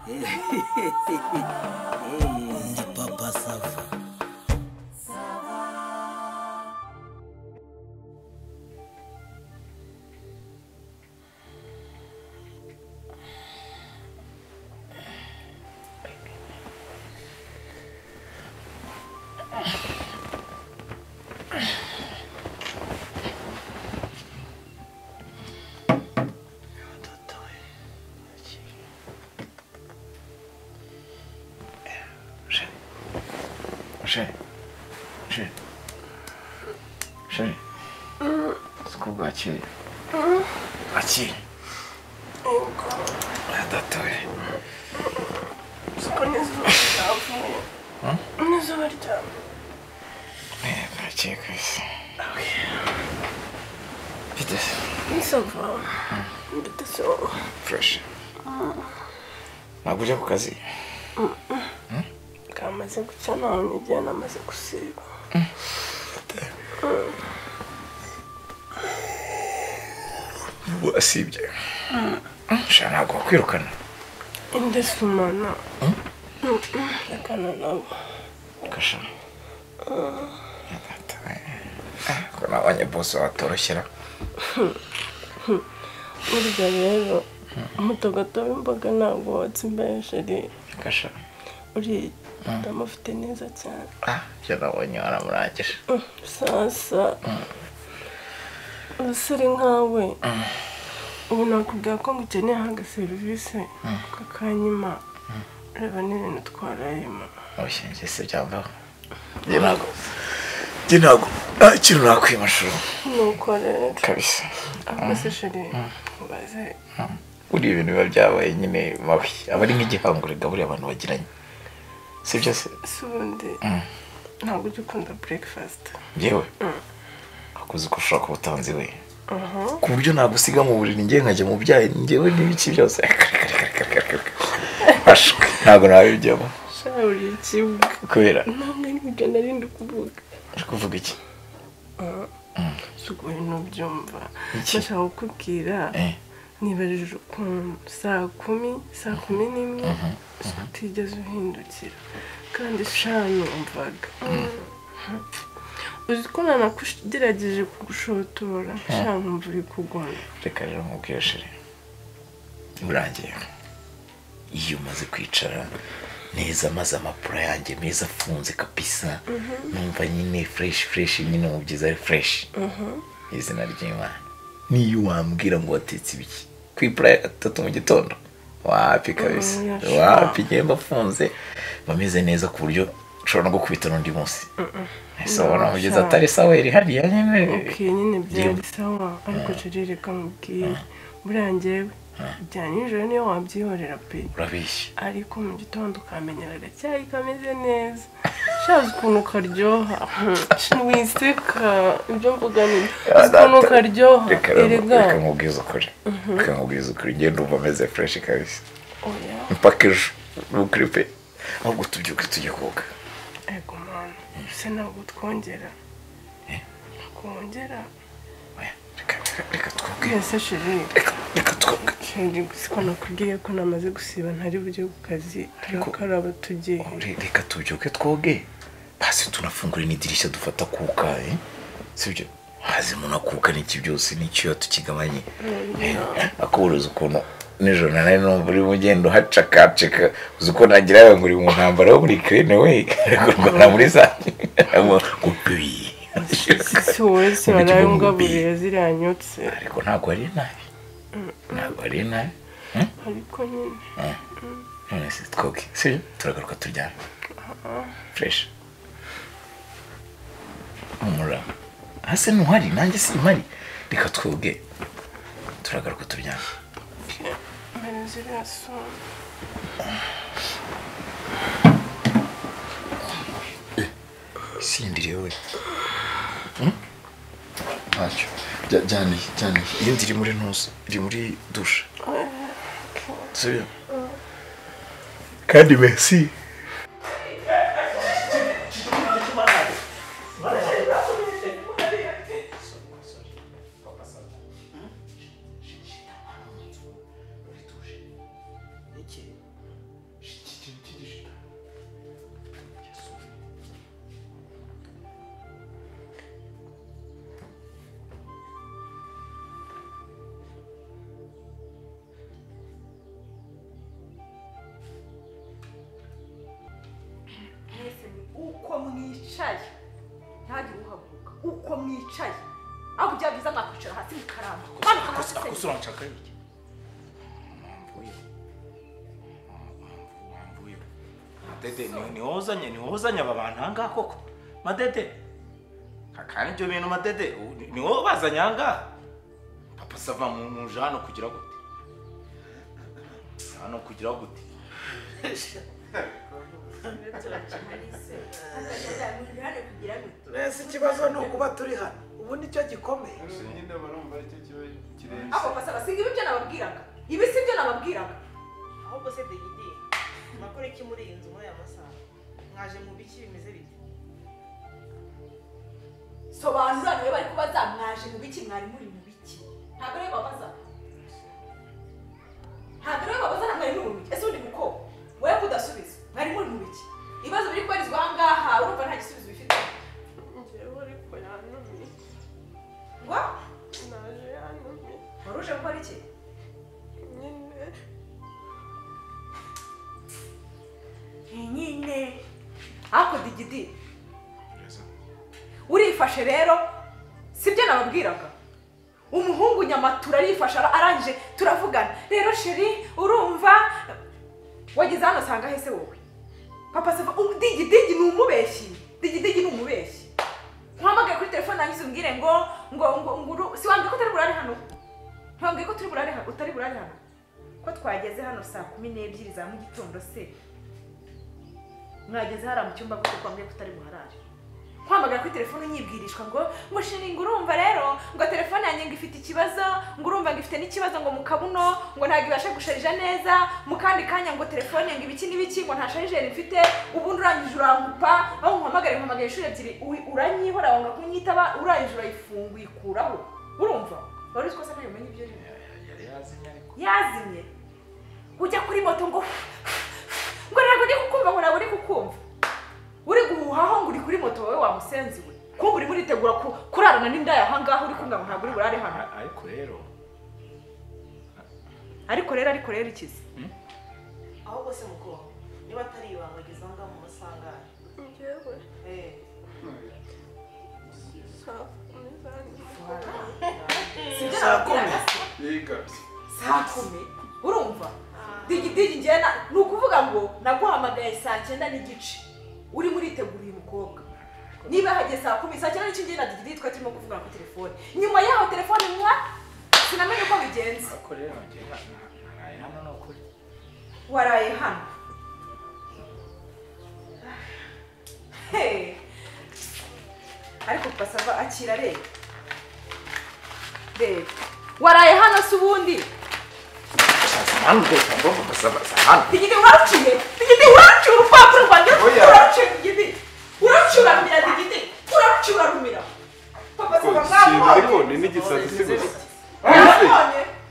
Ndi Papa Sava. Chérie, siko bwakeye. Akiri. Data we. Siko n'izuba ryavuye. N'izuba ryavuye. Bwakeye kabisa. Bite se? Ni sava. Bite se wowe? Fresh. Ntabwo ujya ku kazi? Kamaze gucya none igihe namaze gusiba. Wasibye. Sha ntabwo wakwirukana. Indesumana. Rekana nabo. Kasha. Ko nabonye boss watoroshyera. Burya rero umutogoto w'imboga ntabwo wotsa imbehe chérie. Kasha. Uri ndamufite neza cyane. Ibyo nabonye waramurangije. Sasa. Abasore nkawe ubu nakubwira ko ngukeneye aga serivisi kakanyima reba n'ibintu twarayemo. Oya se byambaho. Njye ntabwo nta kintu nakwima shuru. Nuko rero kabisa. Ahubwo se chérie ubaze buriya ibintu biba byabaye nyine mabi aba ari nk'igihango rega buriya abantu bagiranye. Sibyo se? Si ubundi ntabwo ujya ukunda breakfast. Njyewe? Akuzi ko ushobora kuba utanzi we. Ku buryo nagusiga mu buriri njye nkajya mu byayi njyewe n'ibiki byose. Ntabwo nabijyamo. Sha uri ikibwa. Kubera? Ntabwo ari ibyo nari ndi kuvuga. Uri kuvuga iki? Si uko ntubyumva. Ndashaka kukubwira nibajije ukuntu saa 10, saa 11 utigeze uhindukira kandi sha numvaga. Uzi ko nanakugerageje kugushotora sha nkumva uri kugona. Reka rero nkubwire chérie. Urangiye. Iyo umaze kwicara neza maze amapura yanjye meza afunze kabisa numva nyine fresh fresh nyine mu byiza ari fresh. Izina ry'Imana. Niyo wambwira ngo watetse ibiki ku ipura ya 3 mu gitondo wapi kabisa. Wapi njye mbafunze bameze neza ku buryo nshobora no gukubita n'undi munsi. Ese ubona mugeze atari sawa iri hariya nyine. Okay nyine byari sawa ariko chérie reka nkubwire buriya njyewe bya nijoro niyo wabyihorera pe. Urabeshya. Ariko mu gitondo ukamenyera agacyayi kameze neza. Shaza ukuntu karyoha. Wiseka ibyo mvuga ni ukuntu karyoha. Erega reka nkubwize ukuri. Reka nkubwize ukuri njye ndumva ameze fresh kabisa. Oya. Mpaka ejo nukuri pe. Ahubwo tubyuke tujye koga. Ego mwana. Se ntabwo twongera. Twongera. Oya reka twoge. Ese chérie. Reka twoge. Chérie siko nakubwiye ko namaze gusiba ntari bujye ku kazi turakaraba tugiye. Reka tubyuke twoge. Basi tunafungura n'idirishya dufata kuka sibyo? Hazi umuntu akuka n'iki byose n'icyo tukigabanye. Akuburuza ukuntu nijoro nari numva uri mugendo hacakaceka uzi ko nagira ngo uri mu ntambara yo muri Ukraine we kurwana muri za gupi. Si wowe se waraye ungaburiye ziriya nyotse. Ariko ntabwo ari nabi. Ntabwo ari nabi. Ariko nyine. None se twoge sibyo? Turagaruka turyame. Fresh. Umura. Hase ntuhari nanjye simpari. Reka twoge. Turagaruka turyame. Mbere ziriya sura. Sindiriye we. Ntacyo. Jyane. Iyindi iri muri ntuza. Iri muri dushe. Sibyo? Kandi merci. Iki? Iki kintu cy'igishita. Yesu. Mwese uko mwicaye ntagire uhaguruka uko mwicaye aho byaba byiza mwakwicara hasi mukaramba. Akosora nshaka iki? Mpamvuye. Madede ni wozanye aba bantu aha ngaha koko. Madede. Kandi ibyo bintu Madede ni wowe bazanye aha ngaha. Papa Sava muje hano kugira gute? Hano kugira gute? Mbese ikibazo ni ukuba turi hano ubu nicyo gikomeye. Nyine barumva aricyo kirenze. Ako Pasaba singa ibyo nababwiraga. Ibi si byo nababwiraga. Ahubwo se Degidi makore iki muri iyi nzu muri aya masaha? Mwaje mu biki bimeze bite? Sobanura niwe bari kubaza mwaje mu biki mwari muri mu biki. Ntabwo rero babaza. Ntabwo rero babaza mwari muri mu biki. Ese undi muko wewe kudasubiza mwari muri mu biki? Ibibazo biri kubarizwa aha ngaha urumva nta gisubizo bifite. Njyewe ariko yantumye. Ngo? Naje yantumye. Wari uje gukora iki? Nyine. Nyine. Ako Digidi. Urifashe rero sibyo nababwiraga. Umuhungu Nyamatura arifashe arangije turavugana. Rero sheri urumva wageze hano sanga hese wowe. Papa Sava Digidigi ni umubeshyi. Digidigi ni umubeshyi. Nkwamagaye kuri telefone yanjye umbwire ngo ngo ngo si wambwiye ko utari burare hano. Ntiwambwiye ko turi burare hano, utari burare hano. Ko twageze hano saa 12 za mu gitondo se. Mwageze hara mu cyumba gute ko wambwiye ko utari buharare. Nkwamagara kuri telefone nyibwirishwa ngo ngo sheri ngo urumva rero ngo telefone yanjye ngo ifite ikibazo ngo urumva ngo ifite n'ikibazo ngo mu kabuno ngo ntabwo ibasha gusharija neza mu kandi kanya ngo telefone ngo ibiki n'ibiki ngo nta sharijeri mfite ubundi urangije urangupa aho nkuhamagare nkuhamagara inshuro ebyiri uranyihora wanga kunyitaba urangije urayifunga uyikuraho urumva wari uzi ko se ntayo ibyo urimo Yari yazimye ariko yazimye ujya kuri moto ngo ngo ntabwo ndi kukumva ngo ntabwo ndi kukumva uri guhuhaho ngo uri kuri moto wowe wamusenzi we kumva urimo uritegura kurarana n'indaya aha ngaha uri kumva ngo ntabwo uri burare hano. Ariko rero ikizi ahubwo se muko niba atari ibanga ageze aha ngaha mu masaha Njyewe. Saa kumi. Saa kumi urumva Digidigi njye ni ukuvuga ngo naguhamagaye saa 9:15 uri muritegura uyu mukobwa niba hageze saa 10 saa 9:15 njye na Digidigi twari turimo kuvugana kuri telefone nyuma yaho telefone mwa sinamenye uko bigenze. Ariko rero njye naraye hano ni ukuri. Waraye hano. Hey. Ariko Pasava akira rero. Reba. Waraye hano se ubundi? Digidi uraciye. Digidi uraciye urupapuro rwanjye. Uraciye Digidi. Uraciye urarumira Digidi. Uraciye urarumira. Papa Sava mwabonye. Ariko ni n'igisazi si gusa.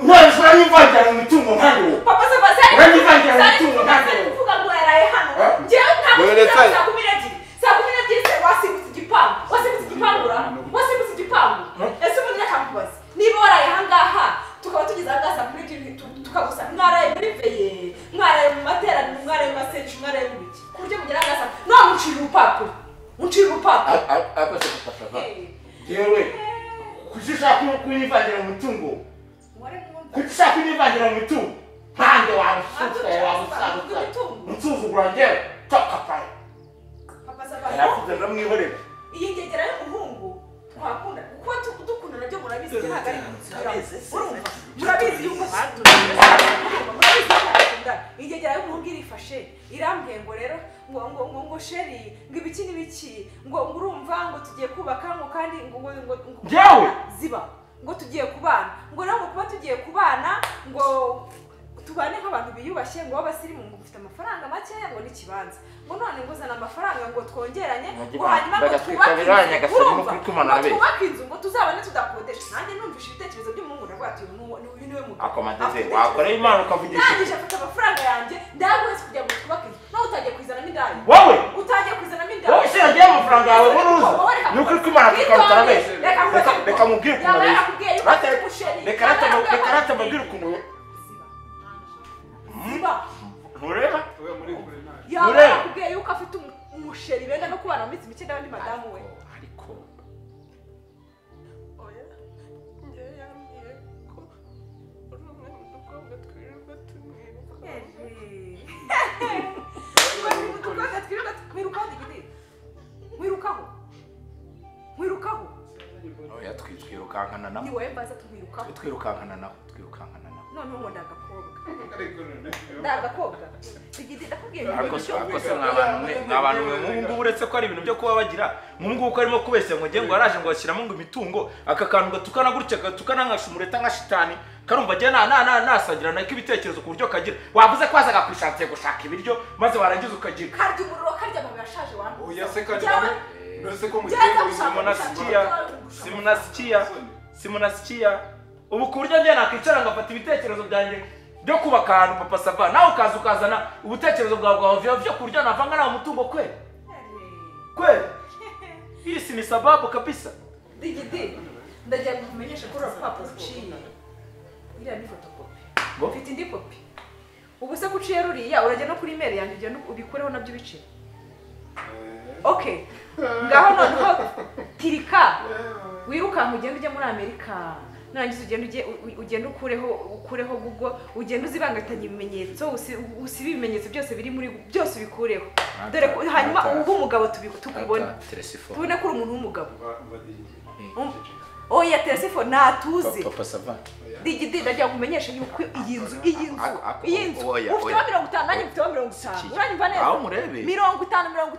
None uranyivangirana mu mitungo nkanjye wowe. Papa Sava Uranyivangirana mu mitungo nkanjye wowe. kuvuga ngo yaraye hano. Njyewe ntabwo saa 12. Saa 12 se wasimbutse igipangu. Wasimbutse igipangu ra. Wasimbutse igipangu. Ese ubundi reka niba waraye aha ngaha tukaba tugeze aha ngaha saa 12 tukagusa mwaraye muri veye mwaraye mu materaniro mwaraye mu masengesho mwaraye mu biki ku buryo mugera aha ngaha none uncira urupapuro uncira urupapuro. Ariko se Papa Sava yewe kuki ushaka kunyivangira mu mitungo? Kuki ushaka kunyivangira mu mitungo? Nkanjye wabusuka unsuzugura njyewe toka pale. Papa Sava yaravuze ndamwihorera. Iyi ngegera y'umuhungu twakunda kuko dukunda nabyo murabizi ntabwo ari urumva murabizi yuko murabizi yuko ingegera y'umuhungu irifashe irambwiye ngo rero ngo ngo ngo ngo sheri ngo ibiki n'ibiki ngo urumva ngo tugiye kubaka ngo kandi ngo ngo njyewe ziba ngo tugiye kubana ngo rero ngo kuba tugiye kubana ngo tubane nk'abantu biyubashye ngo b'abasirimu ngo ufite amafaranga make ngo n'ikibanza ngo none ngo zana amafaranga ngo twongeranye ngo hanyuma ngo twubake inzu ngo tuzabane tudakodesha. Nanjye numvishe ibitekerezo by'umuhungu ndavuga ati uyu niwe mugabo. Akomadeze wakoreye Imana ukavugisha. Ndangije afata amafaranga yanjye ndayaguhetse kugira ngo twubake Reka reka mubwire ukuntu abeshya. Reka rata mubwire ukuntu. Ziba. Ntureba? Yaba yakubwiye yuko afite umusheri benda no kubana mu minsi mike n'abandi madamu we. Ariko oya njye yambwiye ko uri umwe mu dukobwa twirirwa tumwiruka. Udukobwa twirirwa tumwirukaho digidi. Mwirukaho. Mwirukaho. Oya twirukankana nawe. Ni wowe mbaza tumwirukaho. Twirukankana nawe, twirukankana nawe. Noneho ngo ndagakobwa. Ndagakobwa. Digidi ndakubwiye ngo Ariko se mwabantu mwe nk'ubu ngubu uretse ko ari ibintu byo kuba bagira nk'ubu ngubu ko arimo kubeshya ngo ngiye ngo araje ngo ashyiramo ngo imitungo aka kantu gatukana gutya gatukana nka shumureta nka shitani karumva agiye nasagira nako ibitekerezo ku buryo kagira wavuze ko wazaga kwishakiye gushaka ibiryo maze warangiza ukagira karya umuriro karya amabuye ashaje wantu. Oya se karya mbese ko simunasikia ubu ku buryo njye nakwicara ngafata ibitekerezo byanjye byo kubaka ahantu Papa Sava nawe ukaza ukazana ubutekerezo bwawe bwa ovyo byo kurya navanga nawe umutungo kwe kwe hii si ni sababu kabisa. Digidi ndagira ngo nkumenyeshe ko urupapuro uciye iriya ni fotokopi mfite indi kopi ubu se ko uciye ruriya urajya no kuri email yanjye ugenda ubikureho nabyo ubice. Okay ngaho noneho tirika wirukanka ugenda ujya muri Amerika narangiza ugenda ugenda ukureho Google ugenda uzibangatanya ibimenyetso usibe ibimenyetso byose biri muri byose ubikureho dore hanyuma ubu umugabo tukubona tubone ko uri umuntu w'umugabo. Oya telefone natuze Papa Sava Digidi ndagira kumenyesha yuko iyi nzu ufite 50 nanjye mfite 50 uranyumva neza aho murebe 50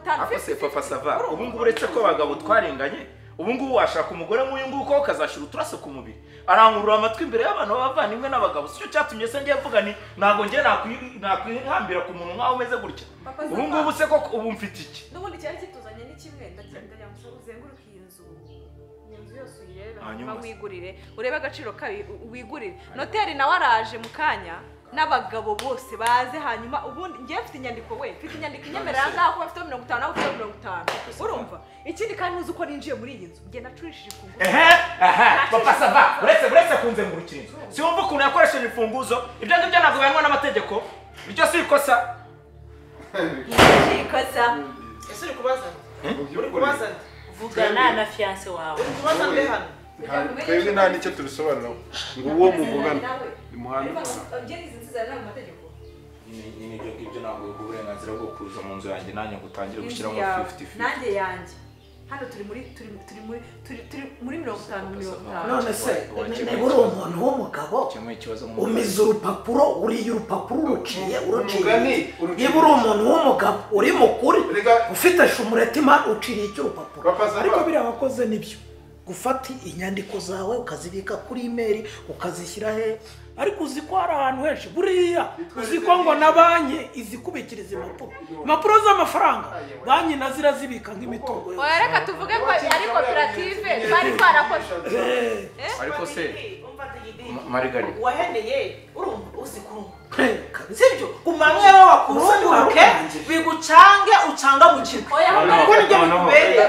50 ako se Papa Sava ubu ngubu uretse ko abagabo twarenganye ubu ngubu washaka umugore nk'uyu nguyu ko ukazashira uturaso ku mubiri arangurura amatwi imbere y'abantu b'abavandimwe n'abagabo sicyo cyatumye se ngiye mvuga ni ntabwo ngiye nakwihambira ku muntu nk'aho umeze gutya ubu ngubu se koko ubu mfite iki n'ubundi cyari kituzanye ni kimwe ndagira ngo uzenguruke iyi nzu yose uyirebe hanyuma wigurire urebe agaciro kayo wigurire noteri nawe araje mu kanya n'abagabo bose baze hanyuma ubundi ngiye mfite inyandiko we mfite inyandiko inyemerera ngaho kuba mfite 50 nawe ufite 50 urumva ikindi kandi uzi uko ninjiye muri iyi nzu ngiye nacurishije imfunguzo. Papa Sava uretse kunzengurukira inzu si wumva ukuntu yakoresheje imfunguzo ibyo ngibyo ntabwo bihanwa n'amategeko iryo si ikosa ikosa ese uri kubaza uri kubaza vugana na fiance wawe uri kubaza mbe hano twebwe nta nicyo tubisobanuraho ngo uwo muvugana imuhanda nyine ibyo ngibyo ntabwo uburenganzira bwo kuza mu nzu yanjye nanjye ngo utangire gushyiramo 50-50 nanjye yanjye hano turi muri 50 50. None se niba uri umuntu w'umugabo umiza urupapuro uriye urupapuro uruciye niba uri umuntu w'umugabo uri mukuri ufite shumuretima uciriye icyo urupapuro ariko biriya wakoze nibyo gufata inyandiko zawe ukazibika kuri email ukazishyira he ariko uzi ko hari ahantu henshi buriya uzi ko ngo na banki izikubikiriza impapuro z'amafaranga banki na zirazibika nk'imitungo yose. Oya reka tuvuge ko ari koperative twari twarakoze ariko se Marigari waheneye urumva uzikurunga sibyo kumanywa wakurunguke bigucange ucanga mu kirwe kuko nibyo bikubereye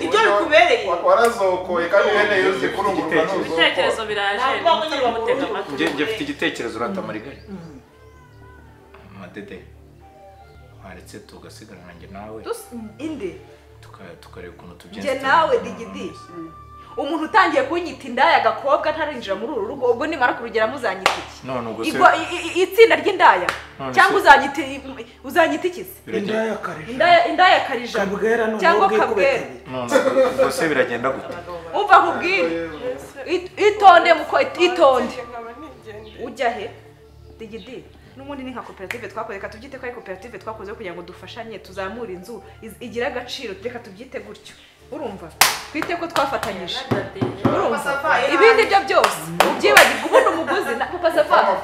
ibyo bikubereye warazokoye kandi uheneye uzikurunguruka nuzo ibitekerezo biraje njye mfite igitekerezo urata Marigari Madede waretse tugasigarana njye nawe inde tukareba ukuntu tubyenda njye nawe Digidi umuntu utangiye kunyita indaya agakobwa ntarinjira muri uru rugo ubwo nimara kurugera muzanyita iki none ubwo se itsinda ry'indaya cyangwa uzanyita iki se indaya karija indaya karija cyangwa kabwera none ubwo se biragenda gute umva nkubwire itonde muko itonde ujya he Digidi n'ubundi ni nka koperative twakoze reka tubyite ko ari koperative twakoze kugira ngo dufashanye tuzamure inzu igire agaciro reka tubyite gutyo urumva twite ko twafatanyije urumva ibindi byo byose ubyibagirwa ubundi umuguzi na Papa Sava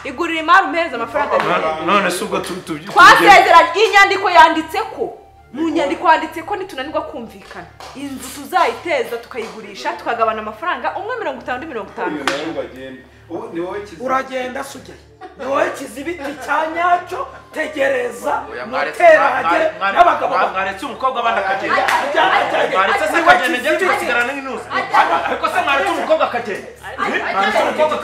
igurira imari umpereza amafaranga none se ubwo twasezeranye inyandiko yanditse ko mu nyandiko handitse ko nitunanirwa kumvikana inzu tuzayiteza tukayigurisha tukagabana amafaranga umwe 50 undi 50. Uragenda sujya ni wowe kizibiti cya nyacyo tegereza noteri ahagere n'abagabo mwaretse umukobwa abandi akagenda. Mwaretse se akagenda njye tugasigarana nk'inusu. Ariko se mwaretse umukobwa akagenda. Mwaretse umukobwa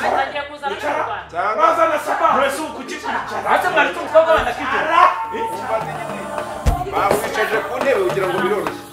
atangiye kuzana n'u Rwanda. Bazana saba. Murese ubu kuki? Mwaretse mwaretse umukobwa wenda akigenda. Bakwicaje ku ntebe ugira ngo biroroshye.